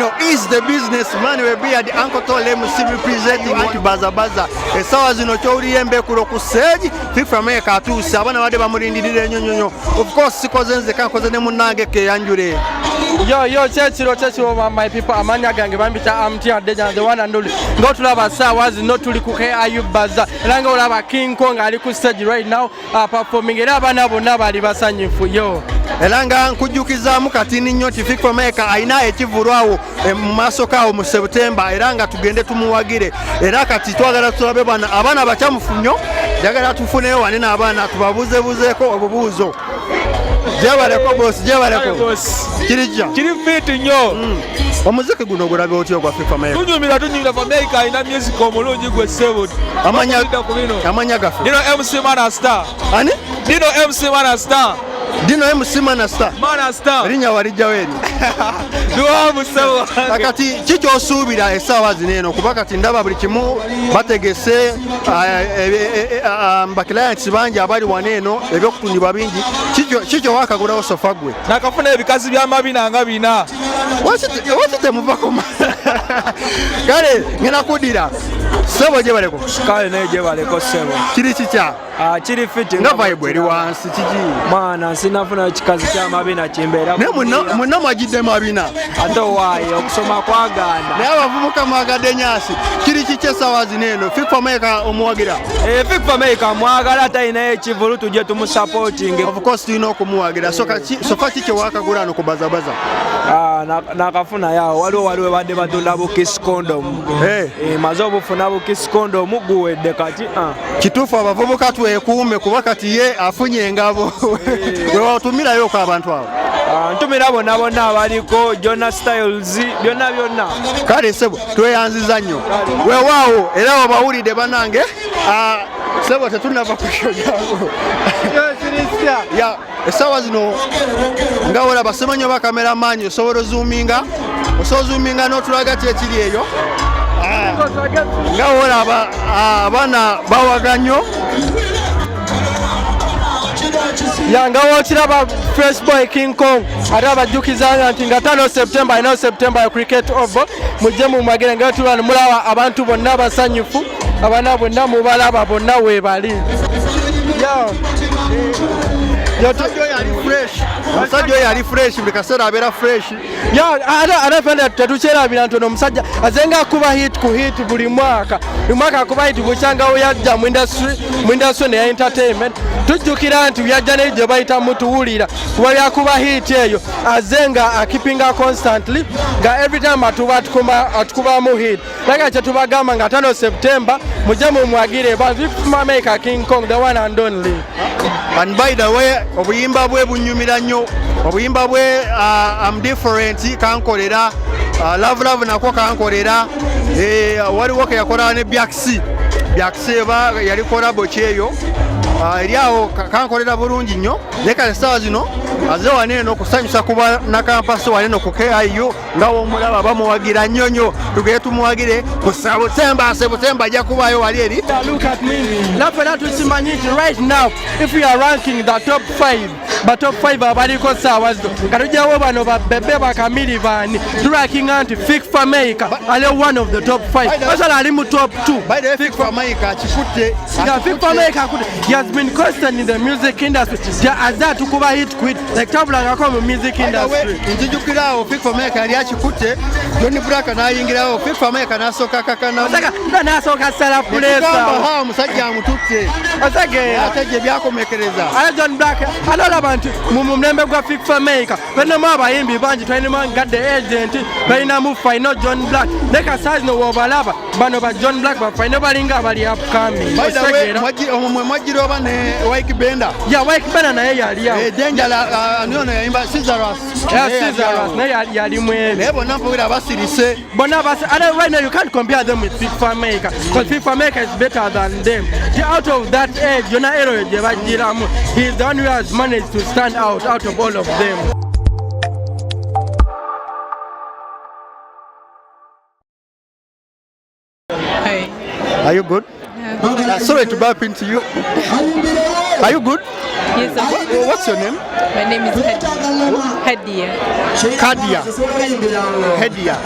Dino is the businessman we beard Uncle Tol MC representing anti baza baza. Essaawa zino kyowulira embekulo ku stage Fik Fameica atuuse, abaana badde bamulindirira ennyo nnyo nnyo. Of course sikoze nzeka, nkoze ne munnange keyanjule. Yo yo, kyekiro kyekiro, my people. Amanya gange bambita Amtia Deja, the one and only. Ng'otulaba saawa zino tuli ku KIU Bazaar, era ng'olaba King Kong ali ku stage right now, performing, era abaana bonna bali basanyufu yo. Era nga nkujjukizaamu katini nnyo nti Fik Fameica alina ekivvulu awo mu maaso kaawo mu September, era nga tugende tumuwagire. Era kati twagala tulabe bana, abaana bakyamufu nnyo, njagala tufuneyo wanene abaana tubabuuzebuuzeeko obubuuzo. Gyebaleko boss, gyebaleko. Kirijja? Kiri fit nnyo. Omuziki guno ogulabye otya ogwa Fik Fameica? Tunyumira, tunyumira. Fameica alina music omulungi gwe ssebo. Amanya ku bino. Amanya gaffe? Dino MC Mana Star. Ani? Dino MC Mana Star. Dino MC Mana Star. Mana Star. Erinnya walijjawo eri? Biwamu ssebo. Kati kikyosuubira essaawa zino eno, kuba kati ndaba buli kimu bategese, baclients bangi abali wano eno, ebyokutundibwa bingi. Kikyo wakagulawo so far gwe? Nakafuna ebikazi by'amabina nga 4. Waki temuvako? Kale ngenda kuddira ssebo, gye baleko. Kale naye gye baleko ssebo. Kiri kikya? Ah, kiri fit. Nga vibe eri wansi, kiki? Mwana, sinafuna kikazi kyamabina kimbeera. Naye mwenna mwagidde mabina. Ate owaaye okusoma kwagaana. Naye abavubuka mwagadde nyasi. Kiri kiki essaawa zino eno, Fik Fameica omuwagira? Fik Fameica mwagala, talinayo ekivulu tujje tumusupporting. Of course tulina okumuwagira. So so far kiki wakagula ano ku bazabaza? Nakafunayo awo, waliwo badde batunda bukiss condom. Maze obufuna bukiss condom, guwedde kati, ah. Kituufu, abavubuka twekuume, kuba kati ye afunye engabo. Wewatumirayo abantu abo? Ah, ntumira bonna bonna abaliko Jona Styles, byonna byonna. Kale sebo, tweyanziza nnyo, weewaawo. Era obawulidde banange. Ah, sebo, tetunava ku show jangu ya essaawa zino. Nga olaba, simanyi oba cameraman osobola ozoominga, osobola ozoominga n'otulaga ki ekiri eyo. Ah, nga olaba, ah, abaana bawaga nnyo. Ya, nga wokiraba Fresh Boy King Kong, ate abajjukiza nti nga 5 September alinayo September ya Cricket Oval, mujje mumwagire. Nga tulaba mulaba abantu bonna basanyufu, abaana bonna mubalaba bonna weebali. Omusajja oyo ali fresh, omusajja oyo ali fresh, buli kaseera abeera fresh. Ya, ate fena tetukyerabira nti ono omusajja azenga akuba hit ku hit buli mwaka, buli mwaka akuba hit bukyanga we yajja mu industry neya entertainment. Tujjukira nti yajja naye gye bayita mutuwulira, kuba byakuba hit eyo aze nga akeepinga constantly, nga every time atuba atukubamu hit. Naye kyetubagamba nga 5 September mujje mumwagire Fameica King Kong, the one and only. And by the way, obuyimba bwe bunyumira nnyo, obuyimba bwe, I'm different kankolera, love love nako kankolera. Waliwo ke yakola ne Byaxi, Byaxi eba yali collabo kyeyo, eri awo kankolera bulungi nnyo. Naye kale essaawa zino aze wano eno okusanyusa kuba na campus wano eno ku KIU, nga womulaba bamuwagira nnyo nnyo. Tugende tumuwagire ku September, September ajja kubayo wali eri. Look at me. Naffe na tukimanyi nti right now if we are ranking the top 5, ba top 5 abaliko saawa zino, nga tujjawo bano babebe bakamiri baani, turankinga nti Fik Fameica ali one of the top 5, basala ali mu top 2. By the way, Fik Fameica akikutte. Yeah, Fik Fameica he has been constant in the music industry. Yeah, aze atukuba hit ku hit like tabulangako mu music By the way, industry. nzijukirawo Fik Fameica yali akikutte, John Blaq n'ayingirawo, Fik Fameica n'asooka kakana. Osaka nasooka sala Netugamba, pulesa. ha, omusajja amututte. Otegeera? Ate gye byakomekereza. Ate John Blaq ate olaba nti mu mulembe gwa Fik Fameica tulinamu abayimbi bangi, tulinamu nga The Agent, tulinamu Fyno, John Blaq, naye kasaa zino wobalaba bano ba John Blaq ba Fyno balinga abali upcoming. By the way, Otegeera? Omwo mwe mwajjira oba ne Wyke Benda. Ya, Wyke Benda naye yali awo. Denjala, ani ono yayimba Caesarus. Ya, Caesarus naye yali mweri. Naye bonna mpulira basirise. But now, and right now you can't compare them with Fik Fameica because Fik Fameica is better than them. Out of that age, yona ero gye bagiramu, he is the one who has managed to stand out of all of them. Hi. Are you good? Sorry to bump into you. Are you good? Yes, I'm What's your name? My name is Hadia. Kadia. Hedia.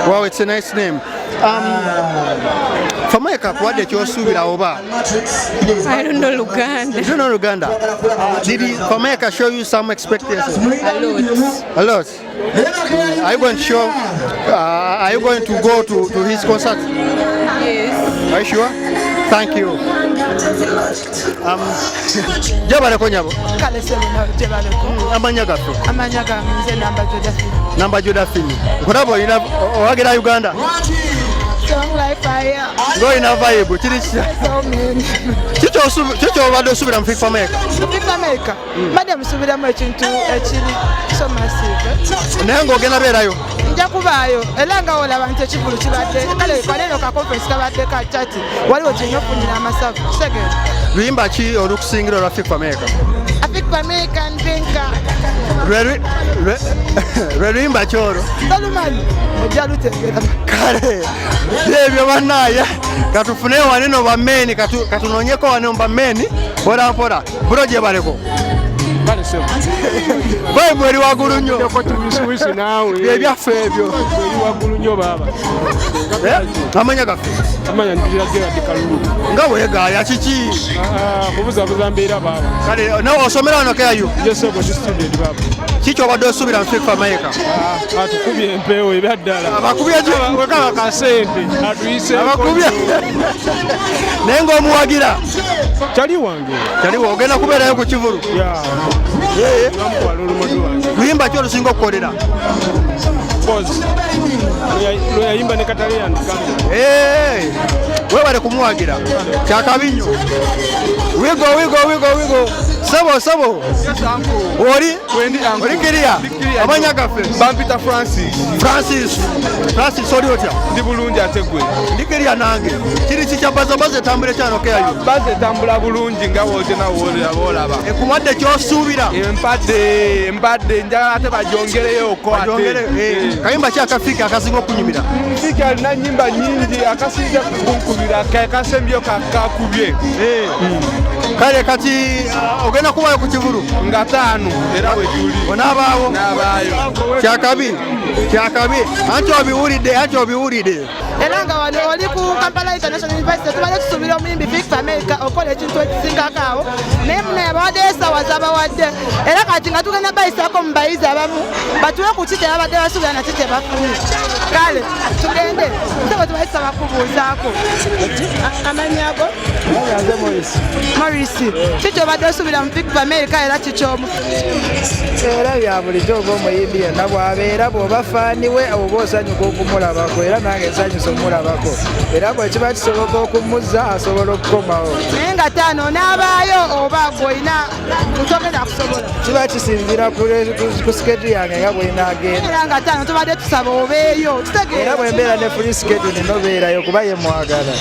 Wow, it's a nice name. Fameka kuwadde kyosuubira oba? I don't know Luganda. You don't know Luganda? Did Fameka show you some expectations? A lot. A lot. Are you going to show? Are you going to go to his concert? Yes. Are you sure? Thank you. Gyebaleko nyabo. Kale sebo, gyebaleko. Amanya gaffe? Amanya gange nze Namba Jodaphine. Namba Jodaphine. Nkulaba olina owagira Uganda. Song like fire. Ng'olina vibe kiri kitya? So many. Kiki obadde osuubira mu Fik Fameica? Fik Fameica. Mbadde musuubiramu ekintu ekiri so massive. Naye ng'ogenda beerayo. Nja kubaayo era nga olaba nti ekivulu kibadde kale kaleero ka conference kabadde ka chati waliwo kirina okufunira amasavu kitegeera. Luyimba ki olukusingira olwa Fik Fameica? Fik Fameica nvinka. Lwe luyimba ki olwo? Tolumanyi, ojja lutegeera. Kale byebyo bannaaye, katufune waneno bammeeni, katunoonyeko waneno bammeeni mpola mpola. Bulo gyebaleko. Vibe eri waggulu nnyo. Byebyaffe ebyo. Eri waggulu nnyo baaba. Amanya gaffe? Amanya ndira Gerard Kalulu. Nga weegaaya kiki? Kubuzabuza mbeera baaba. Kale nawe osomera wano KU? Yes sebo, ndi student baaba. Kiki obadde osuubira mu Fik Fameica? Atukubye empeewo ebyaddala. Abakubye ki? Wekaba kasente atuyise. Abakubye. Naye ng'omuwagira? Kyali wange. Kyali ogenda kubeerayo ku kivulu? Yeah. Luyimba ki olusinga okukolera? Lwe yayimba ne Kataleya Uganda. Weebale kumuwagira. Kyakabi nnyo. Wigo wigo wigo wigo. Sebo sebo. Oli? Oli kiriya? Amanya gaffe? Bampita Francis. Francis. Francis oli otya? Ndi bulungi ate gwe? Ndi kiriya nange. Kiri kikya baza baza etambula ekyano keyayo. Baza etambula bulungi nga bw'otyo nawe bw'olaba. Ekuwadde ky'osuubira? Empadde, empadde njagala ate bagyongereyoko ate. Bagyongere, kayimba ki akafiki akasinga okunyumira? Fiki alina nnyimba nnyingi, akasinga kunkubira kasembyeyo kakubye. Kale kati ogenda kubayo ku kivulu? Nga 5 era we tuli. Onaabaawo? Naabaayo. Kyakabi, kyakabi. Anti obiwulidde, anti obiwulidde. Era nga wano oli ku Kampala International University, tubadde tusuubira omuyimbi Fik Fameica okola ekintu ekisingako awo, naye munaye abawaddeyo essaawa z'abawadde, era kati nga tugenda bayisaako mu bayizi abamu batuwe ku ki kyebabadde basuubira naki kye bafunye. Kale tugende nsaba tubadde tusaba kubuuzaako amannya go? Morris. Ki ky'obadde osuubira mu Fik Fameica era kikyomu? Era bya bulijjo oba omuyimbi yenna bw'abeera, bw'oba fan we oba osanyuka okumulabako, era nange nsanyusa omulabako, era bwe kiba kisoboka okumuzza asobola okukomawo. Naye nga 5 onaabaayo oba gw'olina togenda kusobola? Kiba kisinziira ku schedule yange nga bw'enaagenda. Era nga 5 tubadde tusaba obeeyo, tutegeera. Era bwe mbeera ne free schedule nina obeerayo kuba ye mwagala.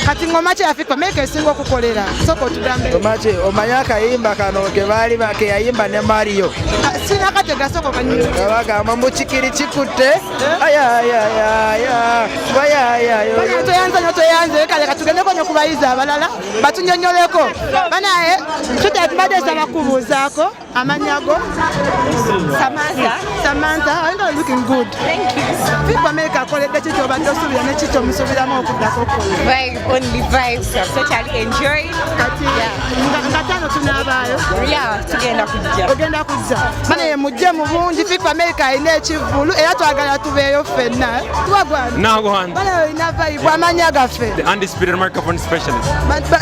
Kati ngoma ki ya Fik Fameica esinga okukolera? Sooka otugambe. Ngoma ki? Omanyi akayimba kano ke baali ke yayimba ne Mario? Sina katega, sooka okanyumye. Bagamba mbu kikiri kikutte. Ayayayaya, bayayayo. Bana toyanze nnyo, toyanze. Kale katugendeko nnyo ku bayizi abalala batunyonnyoleko. Banaye tutubadde nsaba kubuuzaako amannya go? Samantha. Samantha, I know looking good. Thank you. Fik Fameica akoledde ki ky'obadde osuubira ne ki ky'omusuubiramu okuddako okukola? Vibe, only vibes. I've totally enjoyed. Kati nga 5 tunaabaayo? Yeah, tugenda kujja. Ogenda kujja. Banaye mujje mu bungi, Fik Fameica alina ekivvulu era twagala tubeeyo ffenna. Tuwagwana. Nagwan. Banaye olina vibe, amannya gaffe? The undisputed microphone specialist.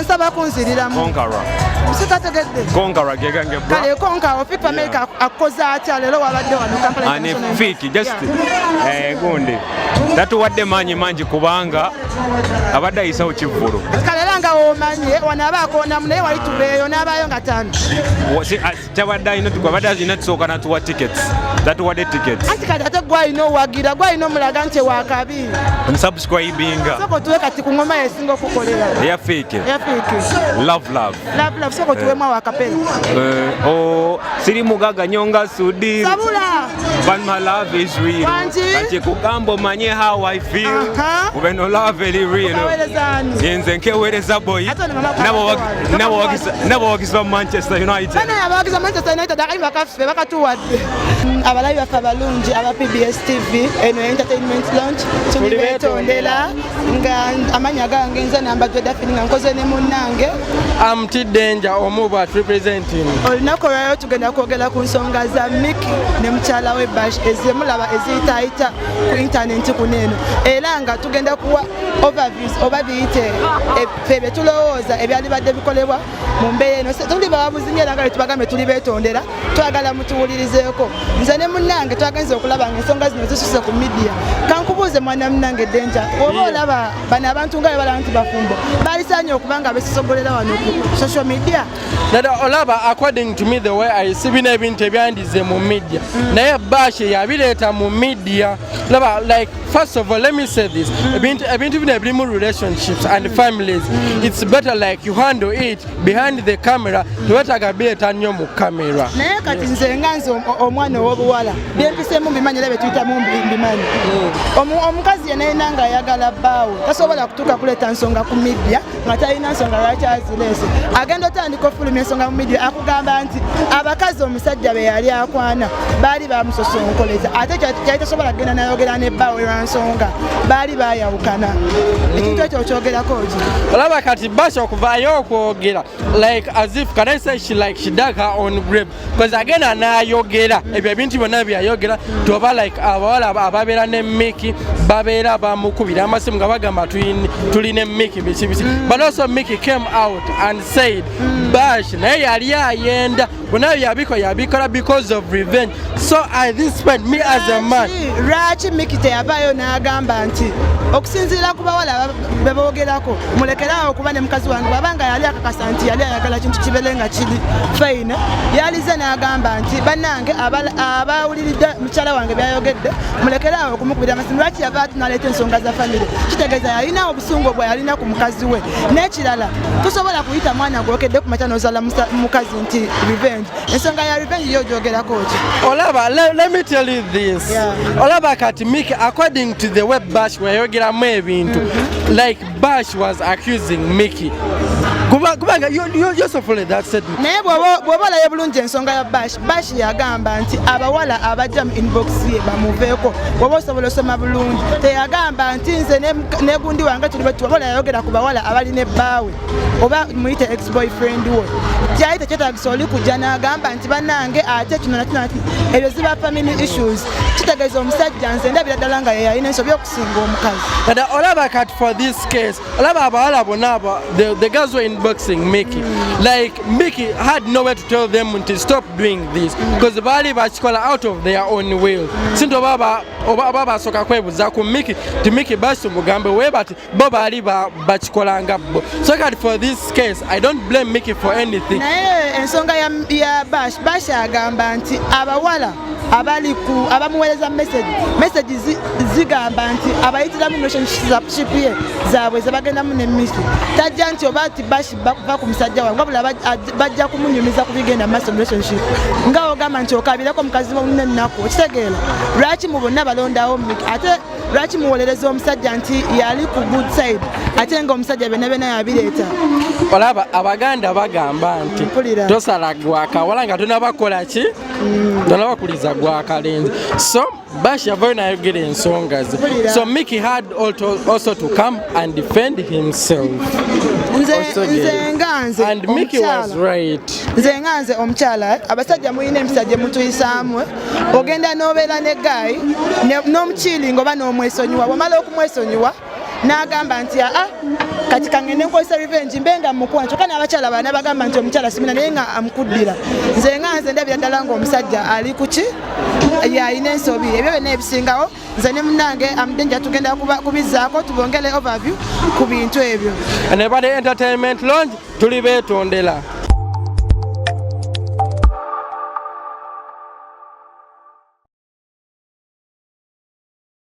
Nsaba kunziriramu. Conqueror. Sitategedde. Conqueror gegange bro. Kale Conqueror, Fik Fameica akoze atya leero wabadde wano Kampala Ani International Fiki just gundi. Tatuwadde maanyi mangi kubanga abadde ayisawo kivvulu. Kale era nga womanye wano aba akoonamu naye wali tubeeyo n'abaayo nga 5. Kyabadde alina abadde alina tusooka n'atuwa tickets. Tatuwadde tickets. Anti kati ate gw'alina owagira, gw'alina omulaga nti wakabi. Nsubscribinga. Sooka otuwe kati ku ngoma esinga okukolera. Eya Fiki. Eya Fiki. Love love. Love love, sooka otuwemu awo akapera. Oh, siri mugaga nnyo nga Sudhir. Sabula. But my love is real. Wangi? Kati kugamba omanye how I feel. Aha. Ube no love eri real. Okaweereza ani? Nze nkeweereza boy. Ate ono mama kwa- N'abawagizi ba Manchester United. Bana abawagizi Manchester United akayimba kaffe bakatuwadde. Abalabi baffe abalungi aba PBS TV, eno Entertainment Launch, tuli beetondera nga amannya gange nze Nambajwe Daphne, nga nkoze ne munnange I'm T Danger Omubat representing. Olunaku olwaleero tugenda kwogera ku nsonga za Mickey ne mukyala we Bash ezemulaba eziyitaayita ku intaneti kuno eno, era nga tugenda kuwa overviews oba biyite ffe bye tulowooza ebyalibadde bikolebwa mu mbeera eno. Tuli bawabuzi nnyo era nga bwe tubagambe tuli beetondera, twagala mutuwulirizeeko. Nze ne munnange twagenze okulaba nga ensonga zino zisuse ku media. Kankubuuze mwana munnange Danger, oba olaba bano abantu nga bwe balaba nti bafumbo balisaanye okuba nga besosogolera wano ku social media? Dada olaba, according to me, the way I see, bino ebintu ebyandize mu media, naye Bash yabireeta mu media. Laba, like, first of all, let me say this: ebintu bino ebirimu relationships and families, it's better like you handle it behind the camera. Tewetaaga bireeta nnyo mu camera. Naye kati nze nga nze omwana ow'obuwala, byempiseemu mbimanyi era byetuyitamu mbimanyi. Omukazi yenna yenna ng'ayagala bbaawe tasobola kutuuka kuleeta nsonga ku media nga talina nsonga lwaki azireese. Agenda otandika ofulumya ensonga mu media, akugamba nti abakazi omusajja be yali akwana baali bamusosonkoleza, ate kyali tasobola kugenda nayogera ne bbaawe lwa nsonga baali bayawukana. Ekintu ekyo okyogerako ki? Olaba kati Bash okuvaayo okwogera, like, as if, can I say, she like she dug her own grave, because agenda n'ayogera ebyo ebintu byonna byayogera, toba like abawala ababeera ne Mickey babeera bamukubira amasimu nga bagamba tuli ne Mickey, biki biki. But also Mickey came out and said Bash naye yali ayenda, bonna yabikola because of revenge. So at this point, me as a man, Lwaki Mickey teyavaayo n'agamba nti okusinziira ku bawala be boogerako, mulekeraawo okuba ne mukazi wange? Bw'aba nga yali akakasa nti yali ayagala kintu kibeere nga kiri fine, yalize n'agamba nti bannange abawuliridde mukyala wange byayogedde, mulekeraawo okumukubira amasimu. Lwaki yava ati n'aleeta ensonga za famire? Kitegeeza yalina obusungu bwe yalina ku mukazi we. N'ekirala, tosobola kuyita mwana gwokedde ku makya n'ozaala mukazi nti revenge. Ensonga ya revenge yo ogyogerako ki? Olaba, let me tell you this. Olaba kati Mickey, according to the way Bash weyayogeramu ebintu, like Bash was accusing Mickey, kubanga you also follow that statement. Naye bw'oba olaye bulungi ensonga ya Bash, Bash yagamba nti abawala abajja mu inbox ye bamuveeko. Bw'oba osobola osoma bulungi, teyagamba nti nze ne gundi wange tuli bwetu. Wabula yayogera ku bawala abalina ebbaawe oba muyite ex boyfriend we. Kyali tekyetagisa oli kujja n'agamba nti bannange ate kino nakino nakino, ebyo ziba family issues. Kitegeeza omusajja nze ndabira ddala nga ye yalina ensobi okusinga omukazi. But olaba kati for this case, olaba abawala bonna abo, the girls were inboxing Mickey, like Mickey had nowhere to tell them to stop doing this, because baali bakikola out of their own will. Sinti oba basooka kwebuuza ku Mickey ti Mickey basi mugambe we bati bo baali bakikolanga bo. So kati for this case, I don't blame Mickey for anything. Naye ensonga ya Bash agamba nti abawala abali ku abamuweereza message zigamba nti abayitiramu relationship ye zaabwe zebagendamu ne Mickey, tajja nti oba ti Bash va ku musajja wange, wabula bajja kumunyumiza ku bigenda mu maaso mu relationship, nga ogamba nti okabireko mukazi munne ennaku. Okitegeera lwaki mu bonna balondawo Mickey? Ate lwaki muwolereza omusajja nti yali ku good side, ate nga omusajja byonna byonna yabireeta? Olaba Abaganda bagamba nti Mpulira. tosala gwakawala nga tonabakola ki, tonabakuliza gwakalenzi. So Bash yavayo nayogera ensonga ze. Mpulira. So Mickey had also to come and defend himself. Nze nga nze And Mickey was omukyala. right. Nze nga nze omukyala, abasajja mulina empisa gye mutuyisaamu. Ogenda n'obeera ne guy n'omukiiringa oba n'omwesonyiwa. Bw'omala okumwesonyiwa n'agamba nti aa, kati kangende nkozesa revenge mbe nga mukuwa. Kyokka n'abakyala bana bagamba nti omukyala simina, naye nga amukuddira. Nze nga nze ndabira ddala ng'omusajja ali kuki yalina ensobi. Ebyo byonna ebisingawo, nze ne munnange Amudenja tugenda kubizzaako tubongere overview ku bintu ebyo. Nebale Entertainment Lounge, tuli beetondera.